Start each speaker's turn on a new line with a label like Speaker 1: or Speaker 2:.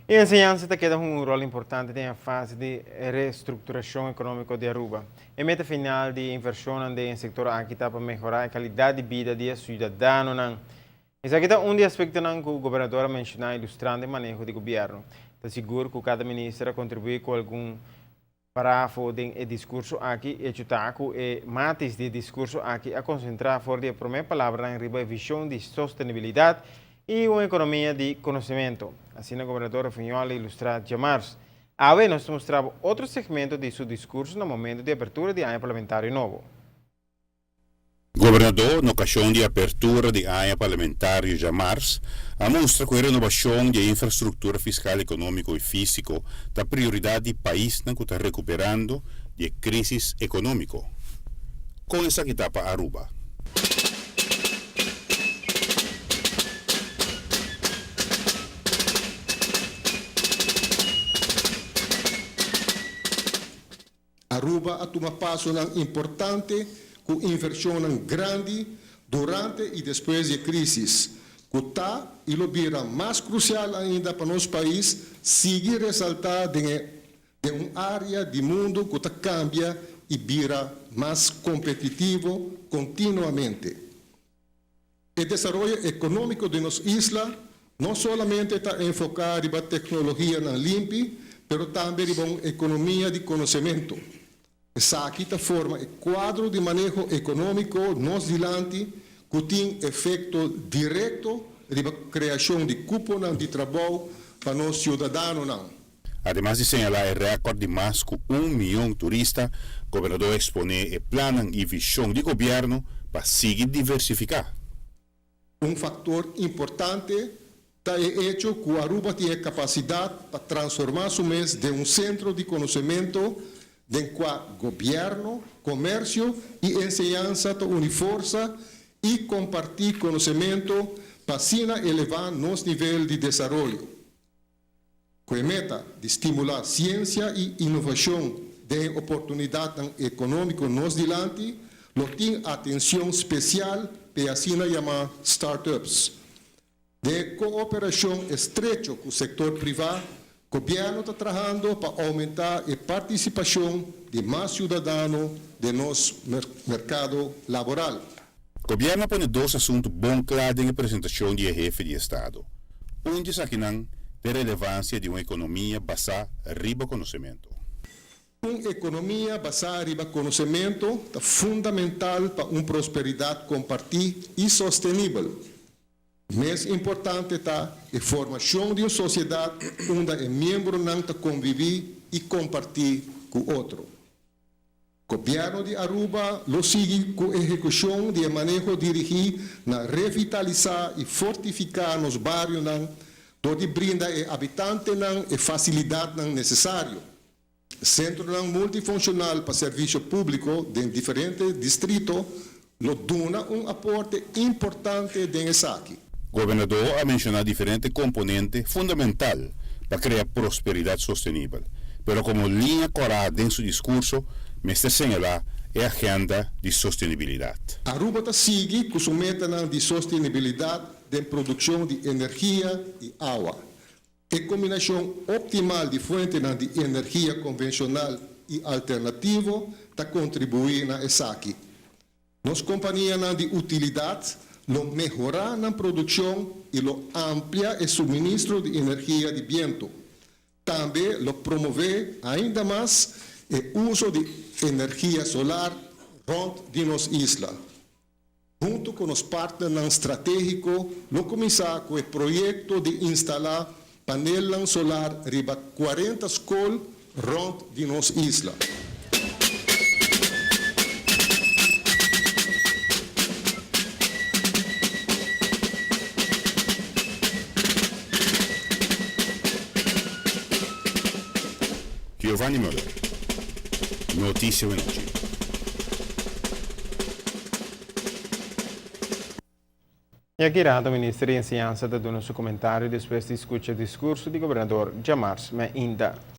Speaker 1: E enseñansa ta keda hunga un rol importante den e fase di restructuracion economico di Aruba. E meta final di e inversionnan den e sector aki ta pa mehora e calidad di bida di e ciudadanonan. Esaki ta un di e aspectonan cu Gobernador a menciona ilustrando e maneho di Gobierno. Ta sigur cu cada minister a contribui cu algun Parafo den e diskurso aki, hecho ta ku e matis di e diskurso aki a konsentrá for di e promé palabranan riba e vishon di sostenibilidat i un ekonomia di konosementu. Asina Gobernador Refunjol a ilustrá djamars. Awe nos ta mustra bo otro segmento di su diskurso na momento di apertura di aña parlamentario nobo.
Speaker 2: Gobernador na okashon di apertura di aña parlamentario djamars a mustra ku e renobashon di e infrastruktura fiskal ekonómiko i físiko ta prioridat di paisnan ku ta rekuperando di e krísis ekonómiko. Kon esaki ta pa Aruba?
Speaker 3: Aruba a tuma pasonan importante ku invershonnan grandi durante i despues di e krísis, ku ta i lo bira mas krusial ainda pa nos pais sigui resaltá den e den un área di mundu ku ta kambia i bira mas kompetitivo kontinuamente. E desaroyo ekonómiko di nos isla no solamente ta enfoká riba teknologianan limpi, pero tambe riba un ekonomia di konosementu. Esaki ta forma e kuadro di maneho ekonómiko nos dilanti ku tin efekto direkto riba kreashon di kuponan di trabou pa nos siudadanonan.
Speaker 2: Ademas di señalá e rèkòrt di mas ku un mion turista, Gobernador a eksponé e plannan i vishon di gobièrnu pa sigui diversifiká.
Speaker 3: Un faktor importante ta e echo ku Aruba tin e kapasidat pa transformá su mes den un sentro di konosementu den kua gobièrnu, komersio i enseñansa ta uni forsa i kompartí konosementu pa asina elevá nos nivel di desaroyo. Ku e meta di stimulá siensia i inovashon den e oportunidatnan ekonómiko nos dilanti, lo tin atenshon spesial pa e asina yamá startups. Den e kooperashon estrecho ku sektor privá, gobièrnu ta trahando pa oumentá e partisipashon di mas siudadano den nos merkado laboral.
Speaker 2: Gobièrnu a pone dos asuntu bon kla den e presentashon di e hefe di estado. Un di esakinan ta e relevansia di un ekonomia basá riba konosementu.
Speaker 3: Un ekonomia basá riba konosementu ta fundamental pa un prosperidat kompartí i sostenibel. Mes importante ta e formashon di un sosiedat unda e miembronan ta konviví i kompartí ku otro. Gobierno di Aruba lo sigui cu ehecucion di e maneho dirigi na revitalisa y fortifica nos barionan dor di brinda e habitantenan e facilidadnan necesario. Centronan multifuncional pa servicio publico den diferente distrito lo duna un aporte importante den esaki.
Speaker 2: Gobernador a menciona diferente componente fundamental pa crea prosperidad sostenibel, pero como liña cora den su discurso mester señala e agenda di sostenibilidad.
Speaker 3: Aruba ta sigui cu su metanan di sostenibilidad den produccion di energia y awa. E combinacion optimal di fuentenan di energia convencional y alternativo ta contribui na esaki. Nos kompanianan di utilidat lo mehorá nan produkshon i lo amplia e suministro di energia di bientu. Tambe lo promové ainda mas e uso di energia solar rònt di nos isla. Huntu ku nos partnernan stratégiko lo kuminsá ku e proyekto di instalá panelnan solar riba 40 skol rònt di nos isla.
Speaker 2: Giovanni Muller, Noticia Wenochi.
Speaker 1: I aki rato Minister di Enseñansa ta duna su comentario despues di scucha discurso di Gobernador djamars meinda.